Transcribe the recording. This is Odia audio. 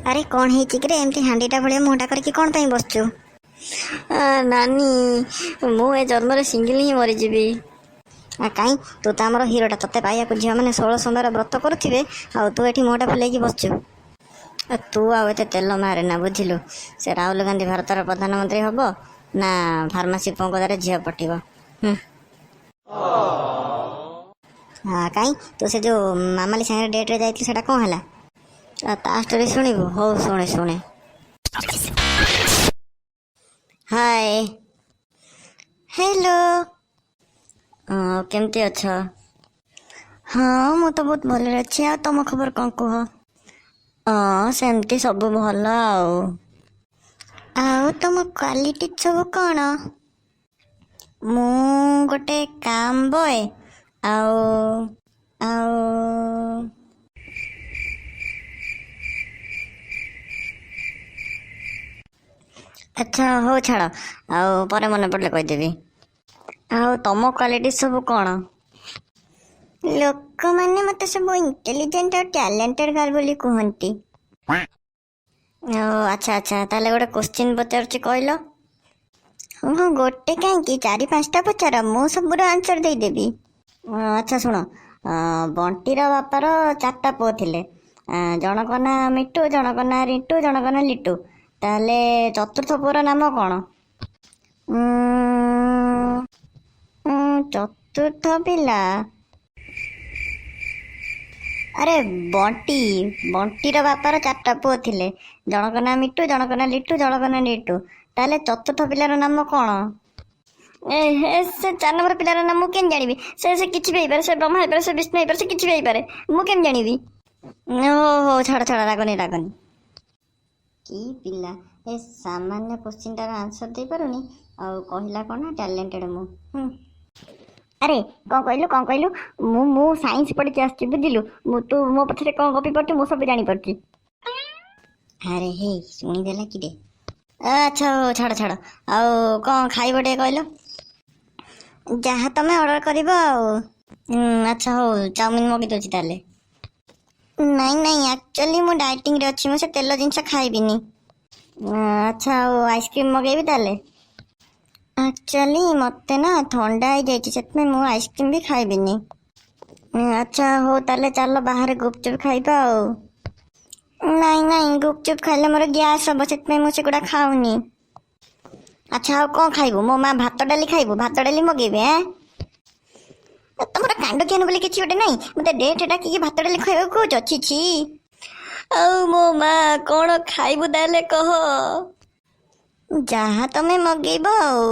ଆରେ କ'ଣ ହେଇଛି କିରେ? ଏମିତି ହାଣ୍ଡିଟା ଭଳିଆ ମୁହଁଟା କରିକି କ'ଣ ପାଇଁ ବସିଛୁ? ନାନୀ, ମୁଁ ଏ ଜନ୍ମରେ ସିଙ୍ଗିଲ୍ ହିଁ ମରିଯିବି। କାଇଁ, ତୁ ତ ଆମର ହିରୋଟା, ତତେ ପାଇବାକୁ ଝିଅମାନେ 16 ସୋମବାର ବ୍ରତ କରୁଥିବେ, ଆଉ ତୁ ଏଠି ମୁହଁଟା ଫୁଲେଇକି ବସିଛୁ। ତୁ ଆଉ ଏତେ ତେଲ ମାରେ ନା, ବୁଝିଲୁ? ସେ ରାହୁଲ ଗାନ୍ଧୀ ଭାରତର ପ୍ରଧାନମନ୍ତ୍ରୀ ହବ ନା ଫାର୍ମାସି ପୁଅଙ୍କ ଦ୍ୱାରା ଝିଅ ପଟିବ? ହୁଁ। କାଇଁ, ତୁ ସେ ଯୋଉ ମାମାଲି ସାଙ୍ଗରେ ଡେଟ୍ରେ ଯାଇଥିଲୁ, ସେଟା କ'ଣ ହେଲା? ତା ଷ୍ଟୋରି ଶୁଣିବୁ? ହଉ, ଶୁଣେ ଶୁଣେ। ହାଏ। ହ୍ୟାଲୋ। କେମିତି ଅଛ? ହଁ, ମୁଁ ତ ବହୁତ ଭଲରେ ଅଛି। ଆଉ ତମ ଖବର କ'ଣ କୁହ? ହଁ, ସେମିତି ସବୁ ଭଲ ଆଉ। ଆଉ ତମ କ୍ୱାଲିଟି ସବୁ କ'ଣ? ମୁଁ ଗୋଟେ କାମ୍ ବୟ ଆଉ ଆଉ ଆଚ୍ଛା ହଉ ଛାଡ଼, ଆଉ ପରେ ମନେ ପଡ଼ିଲେ କହିଦେବି। ଆଉ ତମ କ୍ୱାଲିଟି ସବୁ କ'ଣ? ଲୋକମାନେ ମୋତେ ସବୁ ଇଣ୍ଟେଲିଜେଣ୍ଟ ଆଉ ଟ୍ୟାଲେଣ୍ଟେଡ୍ ଗାର୍ଲ ବୋଲି କୁହନ୍ତି। ଓ ଆଚ୍ଛା ଆଚ୍ଛା, ତାହେଲେ ଗୋଟେ କୋଶ୍ଚିନ୍ ପଚାରୁଛି, କହିଲ। ହଁ, ଗୋଟେ କାହିଁକି, ଚାରି ପାଞ୍ଚଟା ପଚାର, ମୁଁ ସବୁର ଆନ୍ସର ଦେଇଦେବି। ଆଚ୍ଛା ଶୁଣ, ବଣ୍ଟିର ବାପାର ଚାରିଟା ପୁଅ ଥିଲେ। ଜଣକ ନାଁ ମିଟୁ, ଜଣକ ନାଁ ରିଣ୍ଟୁ, ଜଣକ ନାଁ ଲିଟୁ। ତାହେଲେ ଚତୁର୍ଥ ପୁଅର ନାମ କ'ଣ? ଉଁ, ଉଁ, ଚତୁର୍ଥ ପିଲା? ଆରେ ବଣ୍ଟି, ବଣ୍ଟିର ବାପାର ଚାରିଟା ପୁଅ ଥିଲେ। ଜଣକ ନାଁ ମିଟୁ, ଜଣକ ନାଁ ଲିଟୁ, ଜଣକ ନାଁ ରିଟୁ। ତାହେଲେ ଚତୁର୍ଥ ପିଲାର ନାମ କ'ଣ? ଏ ହେ, ସେ 4 ନମ୍ବର ପିଲାର ନାମ ମୁଁ କେମିତି ଜାଣିବି? ସେ ସେ କିଛି ବି ହେଇପାରେ। ସେ ବ୍ରହ୍ମା ହେଇପାରେ, ସେ ବିଷ୍ଣୁ ହେଇପାରେ, ସେ କିଛି ବି ହେଇପାରେ। ମୁଁ କେମିତି ଜାଣିବି? ହଉ ହଉ, ଛାଡ଼ ଛାଡ଼, ରାଗନି ରାଗନି। କି ପିଲା ଏ, ସାମାନ୍ୟ କୋଶ୍ଚିନ୍ଟାର ଆନ୍ସର ଦେଇପାରୁନି, ଆଉ କହିଲା କ'ଣ ନା ଟ୍ୟାଲେଣ୍ଟେଡ୍ ମୁଁ। ହୁଁ। ଆରେ କ'ଣ କହିଲୁ, କ'ଣ କହିଲୁ? ମୁଁ ମୁଁ ସାଇନ୍ସ ପଢ଼ିକି ଆସିଛି, ବୁଝିଲୁ? ମୁଁ ତୁ ମୋ ପଛରେ କ'ଣ ଗପି ପାରୁଛୁ, ମୁଁ ସବୁ ଜାଣିପାରୁଛି। ଆରେ ହେଇ, ଶୁଣିଦେଲା କିରେ? ଆଚ୍ଛା ହଉ ଛାଡ଼ ଛାଡ଼। ଆଉ କ'ଣ ଖାଇବ ଟିକେ କହିଲ? ଯାହା ତମେ ଅର୍ଡ଼ର କରିବ ଆଉ। ଆଚ୍ଛା ହଉ, ଚାଉମିନ ମଗେଇ ଦେଉଛି ତାହେଲେ। ନାଇଁ ନାଇଁ, ଆକ୍ଚୁଆଲି ମୁଁ ଡାଏଟିଂରେ ଅଛି, ମୁଁ ସେ ତେଲ ଜିନିଷ ଖାଇବିନି। ଆଚ୍ଛା, ଆଉ ଆଇସ୍କ୍ରିମ୍ ମଗେଇବି ତାହେଲେ? ଆକ୍ଚୁଆଲି ମୋତେ ନା ଥଣ୍ଡା ହେଇଯାଇଛି, ସେଥିପାଇଁ ମୁଁ ଆଇସ୍କ୍ରିମ୍ ବି ଖାଇବିନି। ଆଚ୍ଛା ହଉ, ତାହେଲେ ଚାଲ ବାହାରେ ଗୁପଚୁପ୍ ଖାଇବା ଆଉ। ନାଇଁ ନାଇଁ, ଗୁପଚୁପ୍ ଖାଇଲେ ମୋର ଗ୍ୟାସ୍ ହବ, ସେଥିପାଇଁ ମୁଁ ସେଗୁଡ଼ା ଖାଉନି। ଆଚ୍ଛା, ଆଉ କ'ଣ ଖାଇବୁ ମୋ ମା? ଭାତ ଡାଲି ଖାଇବୁ? ଭାତ ଡାଲି ମଗେଇବେ? ଆଁ, ତମର କାଣ୍ଡ ଜ୍ଞାନ ବୋଲି କିଛି ଗୋଟେ ନାହିଁ। ମୋତେ ଡେଟ୍ ଡାକିକି ଭାତ ଡାଲି ଖାଇବାକୁ କହୁଛ? ଛି ଛି। ଆଉ ମୋ ମା, କ'ଣ ଖାଇବୁ ତାହେଲେ କହ? ଯାହା ତମେ ମଗେଇବ ଆଉ।